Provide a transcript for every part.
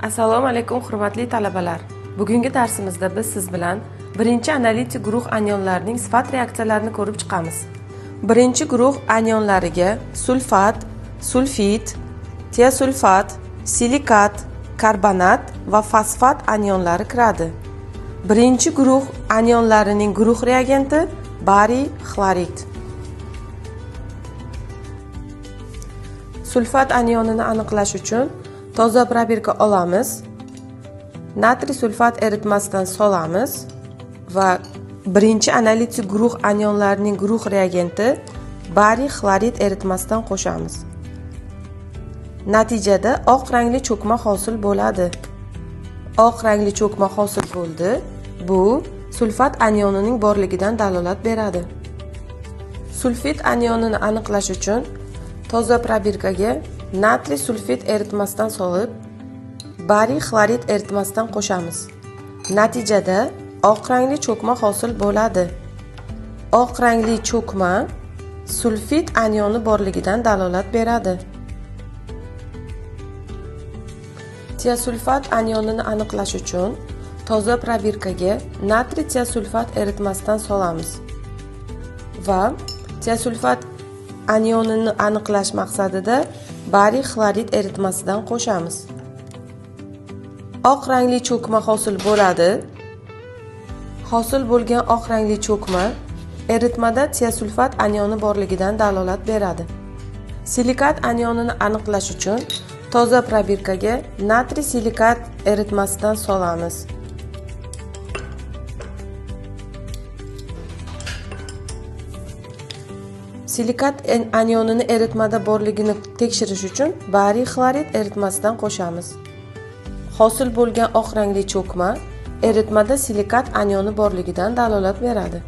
Assalomu alaykum hurmatli talabalar. Bugungi darsimizda biz siz bilan birinchi analitik guruh anionlarining sifat reaksiyalarini ko'rib chiqamiz. Birinchi guruh anionlariga sulfat, sulfit, tiasulfat, silikat, karbonat va fosfat anionlari kiradi. Birinchi guruh anionlarining guruh reagenti bariy xlorid. Sulfat anionini aniqlash uchun toza probirka olamiz, natriy sulfat eritmasidan solamiz va birinchi analitik guruh anionlarining guruh reagenti bariy xlorid eritmasidan qo'shamiz. Natijada oq rangli cho'kma hosil bo'ladi. Oq rangli cho'kma hosil bo'ldi. Bu sulfat anionining borligidan dalolat beradi. Sulfit anionini aniqlash uchun toza probirkaga natriy sulfit eritmasidan solib, bariy xlorid eritmasidan qo'shamiz. Natijada oq rangli cho'kma hosil bo'ladi. Oq rangli cho'kma sulfit anioni borligidan dalolat beradi. Tiasulfat anionini aniqlash uchun toza probirkaga natriy tiasulfat eritmasidan solamiz va tiasulfat anionini aniqlash maqsadida bariy xlorid eritmasidan qo'shamiz. Oq rangli cho'kma hosil bo'ladi. Hosil bo'lgan oq rangli cho'kma eritmada tiasulfat anioni borligidan dalolat beradi. Silikat anionini aniqlash uchun toza probirkaga natriy silikat eritmasidan solamiz. Silikat anionini eritmada borligini tekshirish uchun bariy xlorid eritmasidan qo'shamiz. Hosil bo'lgan oq rangli cho'kma eritmada silikat anioni borligidan dalolat beradi.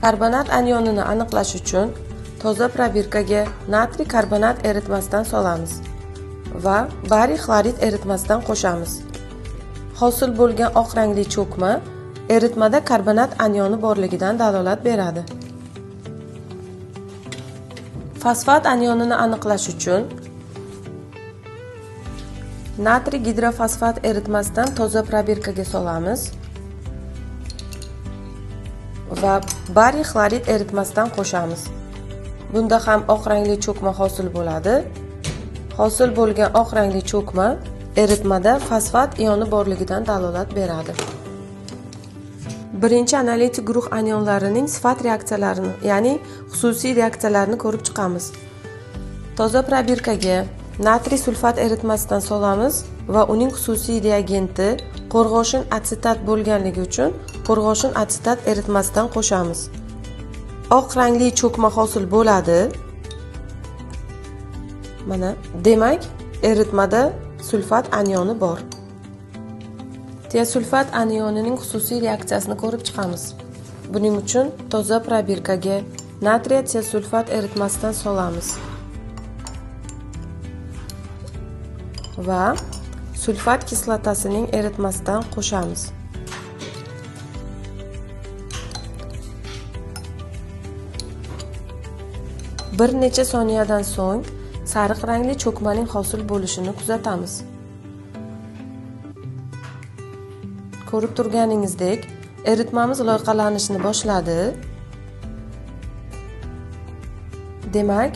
Karbonat anionini aniqlash uchun toza probirkaga natriy karbonat eritmasidan solamiz va bariy xlorid eritmasidan qo'shamiz. Hosil bo'lgan oq rangli cho'kma eritmada karbonat anioni borligidan dalolat beradi. Fosfat anionini aniqlash uchun natriy gidrofosfat eritmasidan toza probirkaga solamiz va bariy xlorid eritmasidan qo'shamiz. Bunda ham oq rangli cho'kma hosil bo'ladi. Hosil bo'lgan oq rangli cho'kma eritmada fosfat ioni borligidan dalolat beradi. Birinchi analitik guruh anionlarining sifat reaksiyalarini, ya'ni xususiy reaksiyalarini ko'rib chiqamiz. Toza probirkaga natriy sulfat eritmasidan solamiz va uning xususiy reagenti qo'rg'oshin atsetat bo'lganligi uchun qo'rg'oshin atsetat eritmasidan qo'shamiz. Oq rangli cho'kma hosil bo'ladi. Mana, demak, eritmada sulfat anioni bor. Tiasulfat anionining xususiy reaksiyasini ko'rib chiqamiz. Buning uchun toza probirkaga natriy tiasulfat eritmasidan solamiz va sulfat kislotasining eritmasidan qo'shamiz. Bir necha soniyadan so'ng sariq rangli cho'kmaning hosil bo'lishini kuzatamiz. Ko'rib turganingizdek, eritmamiz loyqalanishni boshladi. Demak,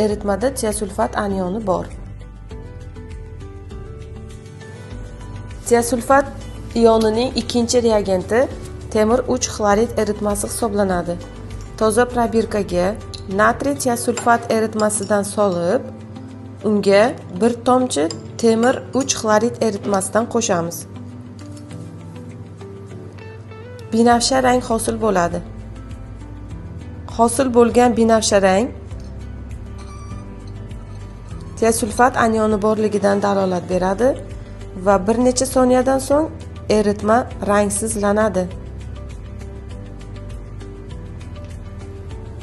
eritmada tiasulfat anioni bor. Tiasulfat ionining ikkinchi reagenti temir 3 xlorid eritmasi hisoblanadi. Toza probirkaga natriy tiasulfat eritmasidan solib, unga bir tomchi temir 3 xlorid eritmasidan qo'shamiz. Binafsha rang hosil bo'ladi. Hosil bo'lgan binafsha rang tiasulfat anioni borligidan dalolat beradi va bir necha soniyadan so'ng eritma rangsizlanadi.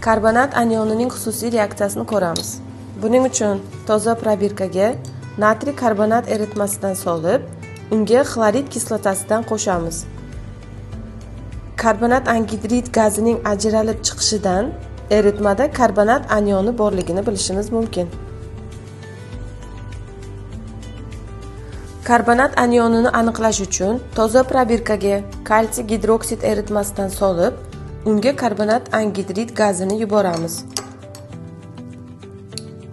Karbonat anionining xususiy reaksiyasini ko'ramiz. Buning uchun toza probirkaga natriy karbonat eritmasidan solib, unga xlorid kislotasidan qo'shamiz. Karbonat angidrid gazining ajralib chiqishidan eritmada karbonat anioni borligini bilishimiz mumkin. Karbonat anionini aniqlash uchun toza probirkaga kalsiy gidroksid eritmasidan solib, unga karbonat angidrid gazini yuboramiz.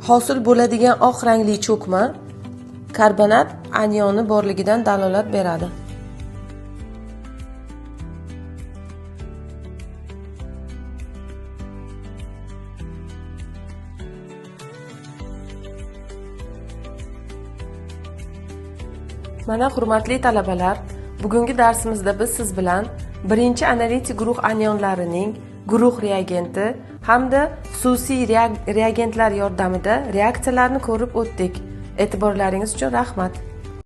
Hosil bo'ladigan oq rangli cho'kma karbonat anioni borligidan dalolat beradi. Mana hurmatli talabalar, bugungi darsimizda biz siz bilan birinchi analitik guruh anionlarining guruh reagenti hamda xususiy reagentlar yordamida reaksiyalarni ko'rib o'tdik. E'tiborlaringiz uchun rahmat.